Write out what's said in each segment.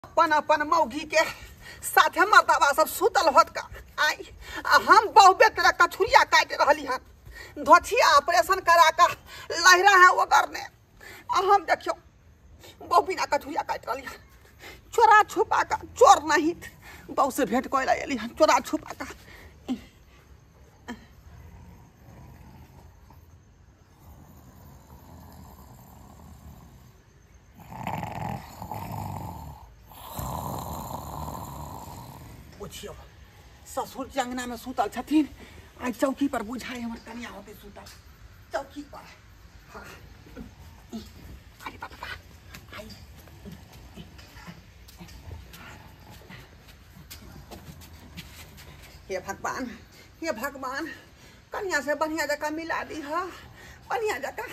अपन अपन मौगी के साथे मर्दाबा सब सुतल होत का आई आ हम बहुबे तेरा कछुरिया काटि रहली हन, धोछिया ऑपरेशन करा का लहरा है ओकर ने, आ हम देखियो बहु बिना कछुरिया काटि रहली हन, चोरा छुपा का चोर नहीं बहु से भेंट कोई एली हन चोरा छुपा का। बुझियो ससुर जी अंगना में सुतल छथिन, आई चौकी पर बुझाई हमर कनिया होते सुतल चौकी पर। हाँ अरे बाबा आई हे भगवान, हे भगवान कनिया से बढ़िया जगह मिला दी हा, बढ़िया जगह।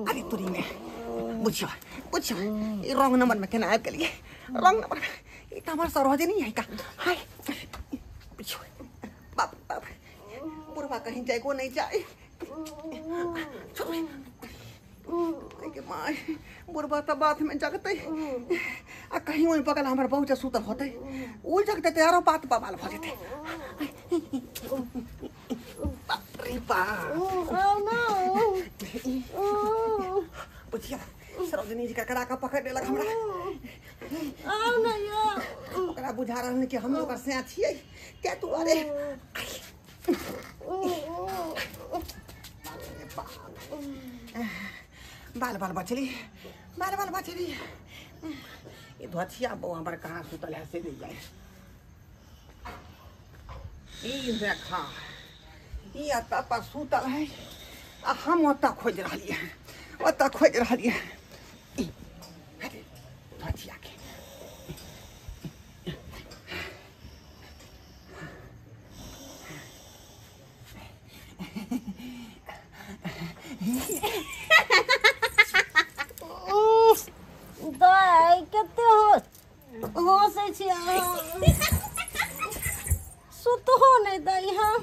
अरे तुरी में बुझियो बुझियो रॉन्ग नंबर में केना आबि गेलियै, रॉन्ग नंबर में ई त हमर सरोजनी है का। हाय बुझियो बाप बाप बुढ़वा कहीं जाए को नहीं जाए के my बुढ़वा त बात में जगतै आ कहीं ओहि बगल हमर बहु जे सुतल होतै उ जगतै त आरो बात बवाल भ जेतै। बाप रे बाप बुझिया सरोजनी जी ककरा का पकड़ लेलक हमरा। ओकरा बुझा रहल कि हम ओकर सैं छियै ते दुआरे। बाल बाल बचली, बाल बाल बचली। ये धोछिया बउआ हमर कहाँ सुतल है से नहीं जाए। ई देखा ई अतऽ पर सुतल है आ हम ओतऽ खोजि रहलियै हन, ओतऽ खोजि रहलियै हन। धोछिया के दाइ कते हँसै छी अहाँ, सुतहो नहि दाइ। हाँ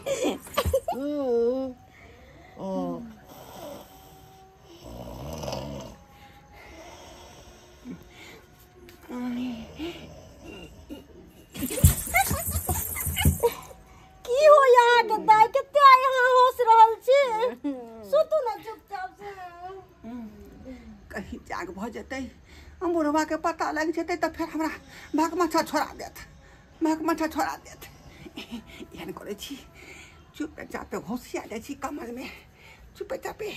की होइया अहाँके दाइ, कते आइ अहाँ हँसि रहल छी? सुतू ने चुपचाप से। कहीं जाग भ जेतै बुढ़वा के पता लग जेतै तऽ फेर हमरा भगमच्छा छोड़ा देत, भगमच्छा छोड़ा देत। एहन करै छी चुपे चापे घोसिया जाइ छी कमल में चुपे चापे।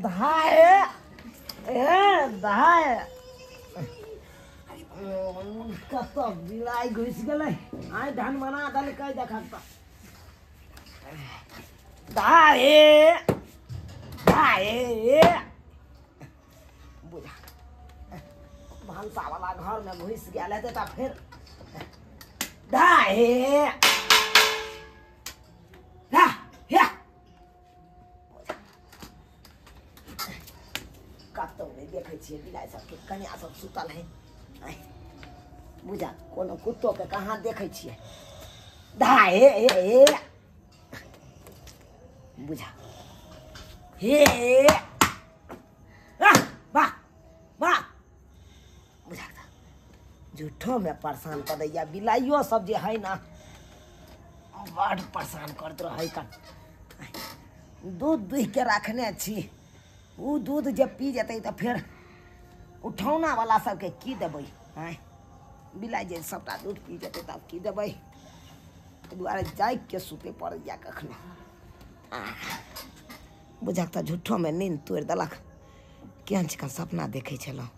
धाय ए धाय कतऽ बिलाइ घुसि गेलै, आइ धान बना देलकै देखक तऽ। धाय धाय बुझा भनसा वाला घर में घुसि गेल हेतै तऽ फेर धाय कतौ नहि देखै छियै बिलाइ सबके, कनिया सब सुतल है। बुझा कोनो कुत्तो के कहाँ देखै छियै। धाय हे बुझा हे वाह वाह बुझा झूठो में परेशान कर दैया बिलाइयो सब जे है ना, बड़ परेशान करत रहै। कन दूध दुहि के रखने छी, उ दूध जे पी जेतै तऽ फेर उठौना वाला सबके की देबै? आँय बिलाइ जे सबटा दूध पी जेतै तब की देबै? एहि दुआरे जागि के सुते पड़ैया कखनो। बुझक तऽ झूठोमे नींद तोड़ि देलक। केहन चिकन सपना देखै छलहुँ।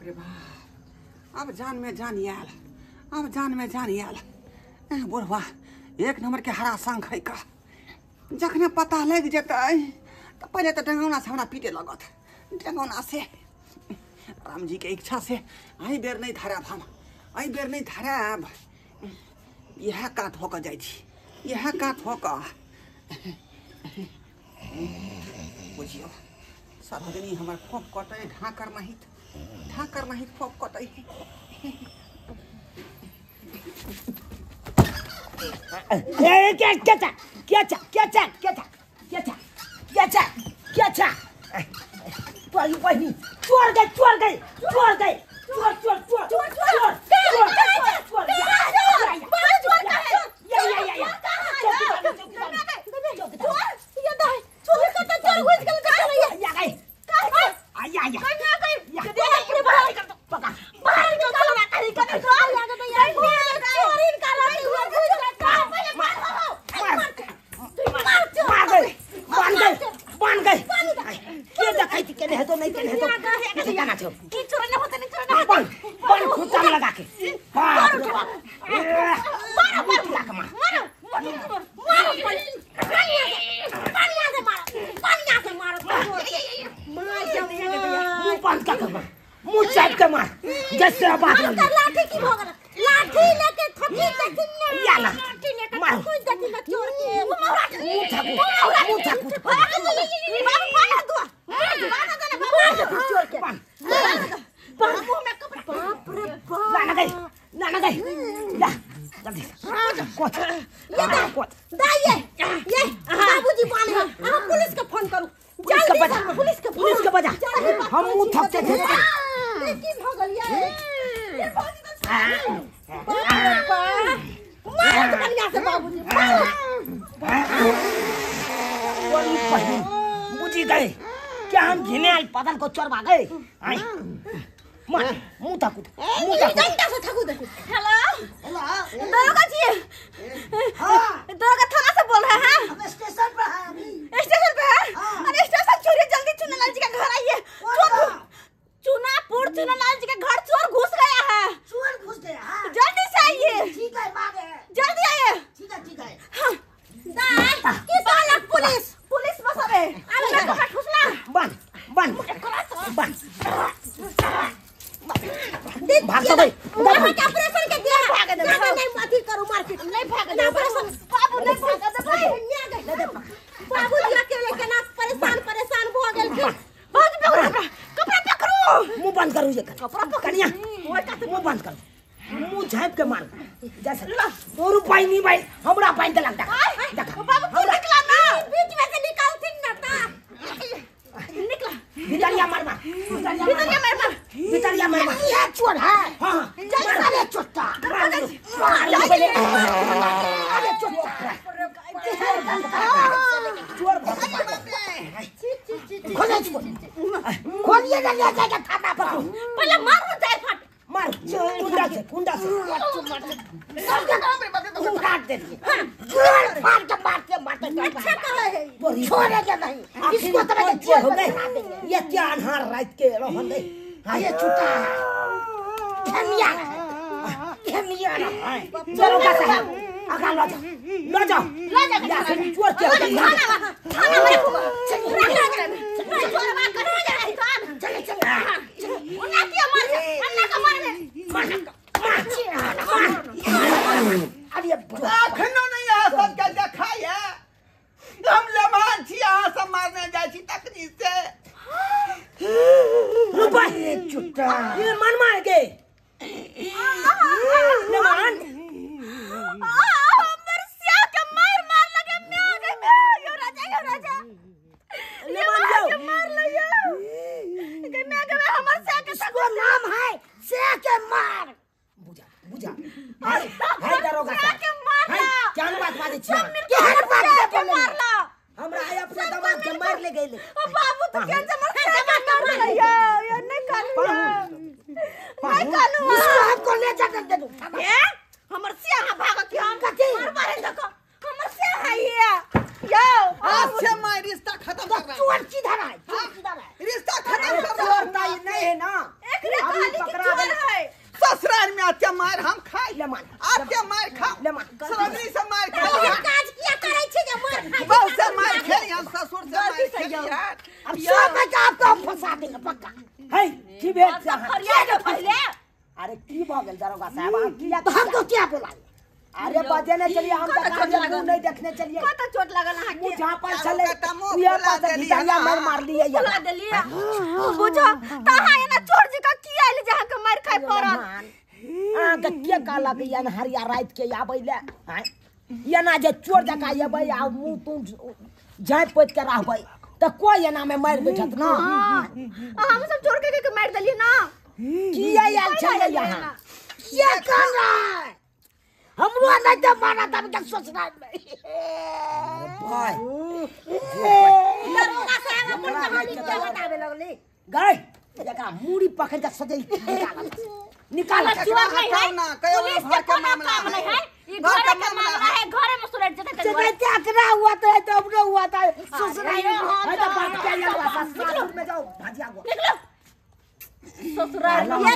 बाप रे बाप, अब जान में जान आयल, अब जान में जान आयल। बुढ़वा एक नंबर के हरा संख है का, जखने पता लग जेतै तो पहले तो डंगौना से हमरा पीटे लगत, डंगौना से। राम जी के इच्छा से एहि बेर नहीं धराब हम, एहि बेर नहीं धराब। इएह कात होकर जाइ छी, इएह कात होकर बुझियौ सरोजनी हमर फोप कटै, ढाकर नहीं, ढाकर नहीं फोप कटै। ए क्या क्या था क्या था क्या था क्या था क्या था क्या था क्या था? तोरी बहिनी चोर गए, चोर गए, चोर गए, चोर चोर चोर चोर चोर चोर चोर बुझी गए क्या हम घिने आइल पदल को चोरवा गए। मार मुंह थाकू, मुंह थाकू। हेलो हेलो दरोगा जी, हां दरोगा थाना से बोल रहे हैं। हम स्टेशन पर हैं अभी, स्टेशन पे हैं। अरे स्टेशन छोड़िए, जल्दी चुनालाल जी का घर आइए। चोर चुनापुर चुनालाल जी के घर चोर घुस गया है, चोर घुस गया है, जल्दी से आइए। ठीक है मार, जल्दी आइए। ठीक है ठीक है। हां दाई की साला पुलिस, पुलिस बस अबे अरे कपड़ा ठुसना बन बन बन भाग तो भाई। वहां के ऑपरेशन के दिया भाग दे, नहीं अथी करू मारपीट नहीं भाग दे ऑपरेशन बाबू नहीं भाग दे भाई। बाबू जी अकेले केना परेशान परेशान भ गेल। भाग पकड़ो कपड़ा पकड़ो, मुंह बंद करू, ये कपड़ा पकड़िया मुंह बंद करू, मुंह झाप के मार जैसे तोरू पाई नहीं भाई हमरा पाई देलक। देख बाबू तू निकला ना, बीच में से निकालथिन ना ता निकला। भितरिया मार मार, भितरिया मार मार, भितरिया मार मार। ये चोर है। हां चल साले चोट्टा, मार पहले। अरे चोट्टा चोर खोले, खोलिए ना, ले जाएगा थाना पर। पहले मारो जाए फट मार, कुंडा से, कुंडा से सब काट दे दिए। फाड़ के मारते मारते अच्छा कहे है, छोड़ेगा नहीं इसको, तो मैं जेल हो गए। ये क्या अनहार रात के रहन दे। ये छूटा है, खेमिया है, खेमिया है। चलो का साहब आगा लो जाओ, लो जाओ, लो जाओ। चोर के थाना थाना में रखो, नहीं चोर बात करो जा चले चले उन्ना के मार, अन्ना का मार मार मार। अरे अखनो नहीं अहाँ सबके देखाइए, हम लमान छी, अहाँ सब मारने जाइ छी तखनी से। रुपा चुट्टा ये मन मार के नमान हमर सिया के मार मार लगे मैं आ गए मैं। यो राजा, यो राजा नमान जाओ मार लियो के मैं गए हमर सिया के। इसको नाम है सिया के मार। बुझा बुझा हाय हाय दरोगा सिया के मारला। क्या बात बाजै छी, केहन बात के मारला हमरा आय अपना दमाद के मार ले गेले। ओ बाबू तू केन से मर सिया के मार लियो, यो नहीं कालू, नहीं कालू इसको हमको ले जाकर दे दो। ए हमर सिया भागत के हम कथि मार मारे देखो हमर सिया है ये यो। आज से मैं रिश्ता खत्म कर रहा हूं। चोर किधर है, चोर किधर है, रिश्ता खत्म कर रहा हूं। नहीं है ना एक रे खाली सब के आपको हम फंसा देंगे पक्का। है की भेल से पहले? अरे की भ गेल दरोगा साहब, अहाँ किया तो हमको क्या बोला? अरे बजे नहीं चलिए, हम तो मुंह नहीं देखने चलिए। कत चोट लागल अहाँ के? मुँह पर छले उहे पर भितरिया मार मार लिए बोला देलिए। बुझो त अहाँ एना चोर जी का की आइल जे अहाँ के मार खाय पड़ल? अहाँ के के कहलक अन्हरिया राति के आबै ले? एना जे चोर जकाँ एबै आ मुँह तू झाँपि पोति के रहबै त कोइ एना में मारि बैठत ना। हम सब चोर के के मारि देलिए ना। किया आयल छलियै यहाँ? ये कौन रहा है? हमरो नहीं तो माना तब तक सोचना नहीं। भाई दरोगा साहब अपन कहानी के बतावे लगले गए, एकरा मूड़ी पकड़ के सजै निकाल। चोर नहीं है, पुलिस के कोनो काम नहीं है, ई घर के मामला है, घरे में सुलझ जेतै। जब क्या हुआ था तो हमरो हुआ था ससुराल है तो बात क्या हुआ? ससुराल में जाओ भाजिया गो निकलो ससुराल। ये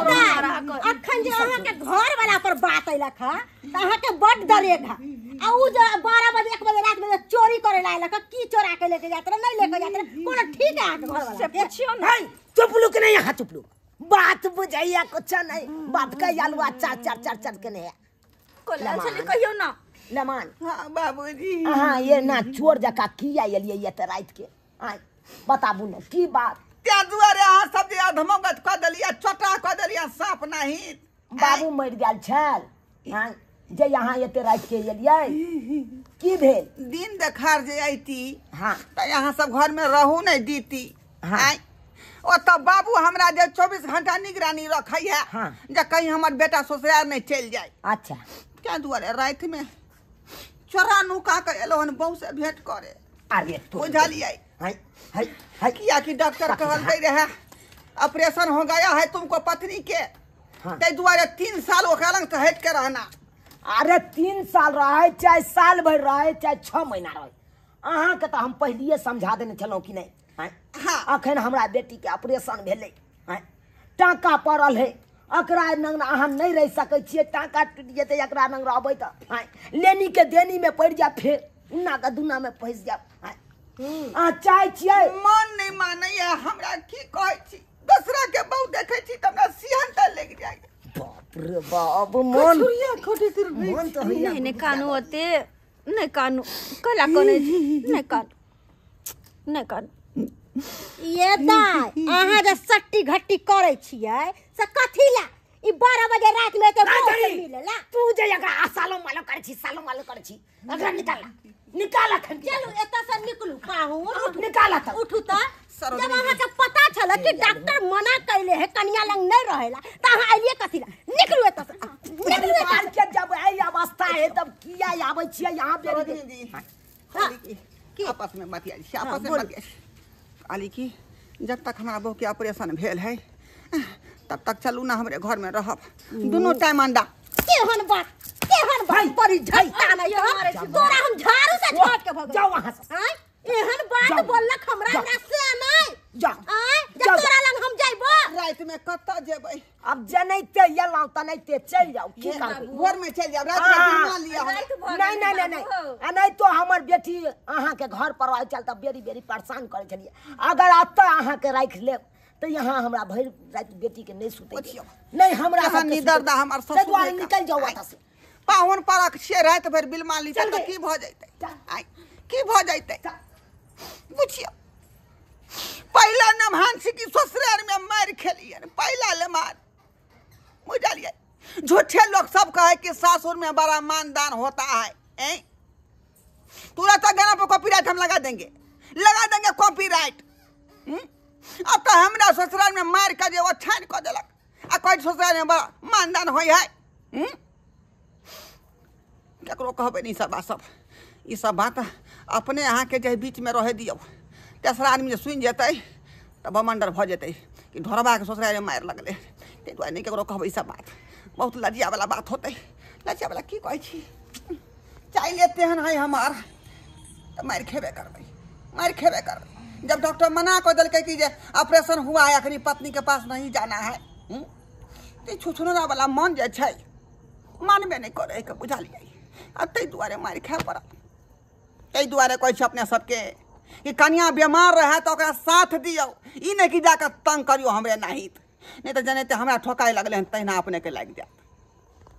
अखन जे अहाँ के घर वाला पर बात अइलक ह त अहाँ के बड दरेग ह, आ उ जे 12 बजे 1 बजे रात में चोरी करे ला अइलक, की चोरा के लेके जात रहे नहीं लेके जात रहे, कोनो ठीक है अहाँ के घर वाला से पूछियो नहीं। चुप लुक नहीं यहाँ, चुप लुक बात बुझाइया कुछ नहीं, बाप का आलू चार चार चार चार के नहीं कोला छली कहियो ना लमान। हां बाबूजी हां ये ना चोर जका की आइलिए ये त रात के आय बताबू ने की बात? त्या दुआरे अहाँ सब जे अधमगत कऽ देलियै, चोटा कऽ देलियै साँप नहीं। बाबू मरि गेल छल हां जे यहाँ एते राति के एलियै, की भेल? दिन देखार जे अयती हां त यहाँ सब घर में रहू नहीं दीती। हां ओतऽ बाबू हमरा जे 24 घंटा निगरानी रखै है हाँ। जे कहीं हमर बेटा ससुराल नहीं चलि जाए। अच्छा त्या दुआरे राति में चोरा नुका के एलहुँ हन बहू से भेंट करे। अरे तो बुझलियै है है है किया कि डॉक्टर कहलकै रहे ऑपरेशन हो गया है तुमको पत्नी के, हाँ। ताहि दुआरे 3 साल ओकरा लग से हटि के रहना। अरे 3 साल रहे चाहे साल भरि रहे चाहे 6 महीना रहे, अहाँके तऽ हम पहिलिए समझा देने छलहुँ कि नहीं। हाँ अखन हमरा बेटीके ऑपरेशन भेलै, टाँका पड़ल है, एकरा नंग अहाँ नहीं रहि सकै छियै, टाँका टूटि जेतै एकरा नंग रहबै तऽ लेनी के देनी में पड़ि जायब, फेर उन्ना के दुन्ना में फँसि जायब। अहाँ चाहै छियै? मन नहीं मानैया हमरा, की कहै छी, दोसरा के बहु देखै छी तऽ हमरा सिहन तऽ लागि जाइए। बाप रे बाप, मन मन तऽ होइया। नहीं नहीं कानू ओते नहीं कानू, कला कनै छी नहीं कानू नहीं कानू। ये दाय अहाँ जे सट्टी घट्टी करै छियै से कथी ला? ई 12 बजे रात में के मिलेला तू जे एकरा सालो मालो करै छी, सालो मालो करै छी, एकरा निकाल निकाल अखन। चलू एतऽ से निकलू पाहुन, निकाल त उठू त। जब अहाँ के पता छल कि डॉक्टर मना कैले है कनिया लंग नहीं रहेला त अहाँ आइलिए कथी ला? निकलू एतऽ से निकलू एतऽ के। जब एहि अवस्था है तब किया आबै छियै यहाँ पे? जी आपस में बतिया छी, आपस में बतिया छी। कहली कि जब तक हमरा बहू के ऑपरेशन भेल है तब तक चलू ना हमरे घर में रहब, दुनू टाइम अंडा। केहन बात केहन बात परी झलता नहीं तोरा हम झाड़ू से झाड़ के भग जाओ वहां से। आय एहन बात बोललक हमरा ना से नहीं जा। आय जब तोरा लंग हम जाइबो राति में कतऽ जेबै? अब जनैते एलहुँ तनैते चलि जाउ, की करबै? भोर में चलि जाउ, राति में घुमा लिअ। नहीं नहीं नहीं नहीं, आ नहीं तो हमर बेटी अहाँ के घर पर रहै छल तऽ बेरी बेरी परेशान करै छलियै। अगर एतऽ अहाँ के राखि लेब तऽ यहाँ हमरा भरि राति बेटी के नहीं सुतै नहीं, हमरा निदर दा हमर ससुर निकल जाउ एतऽ से। पाहुन परख छियै, राति भरि बिलमा ली तऽ की भऽ जैतै? आइ की भऽ जैतै बुझियौ? पहिला नमहान छी कि ससुराल में मारि खेलियै, पहिला लेमार बुझलियै। झूठे लोग सब कहे कि सासुर में बड़ा मानदान होता है। तुरंत गाना पर कॉपीराइट हम लगा देंगे, लगा देंगे कॉपीराइट। अब तो हमरा ससुराल में मार के जे छानि कऽ देलक आ कहै ससुराल में बड़ा मानदान होइ है। ककरो कहबै नहीं सब बात, सब ई सब बात अपने अहाँके जे बीच में रहे दियौ, तेसरा आदमी जे सुनि जेतै तऽ बमंडर भऽ जेतै कि ढोरबाके ससुरालमे मारि लगलै। ताहि दुआरे नहि ककरो कहबै ई सब बात, बहुत लज्जावला बात होतै। लज्जावला की कहै छी, चाइले तेहन है हमार तऽ मारि खेबे करबै, मारि खेबे करबै। जब डॉक्टर मना कऽ देलकै कि जे ऑपरेशन हुआ है अखनी पत्नी के पास नहीं जाना है, तऽ छुछुनरावला मन जे छै मानबे नहि करै के बुझलियै। आ ताहि दुआरे मारि खाय पड़ल। ताहि दुआरे कहै छी अपने सबके कि कनिया बीमार रहे तो ओकरा साथ दियौ, ई नहि कि जाकऽ तंग करियौ हमरे नाहित, नहि तऽ जनाहिते हमरा ठोकाय लगलै हन तहिना अपनेके लागि जायत।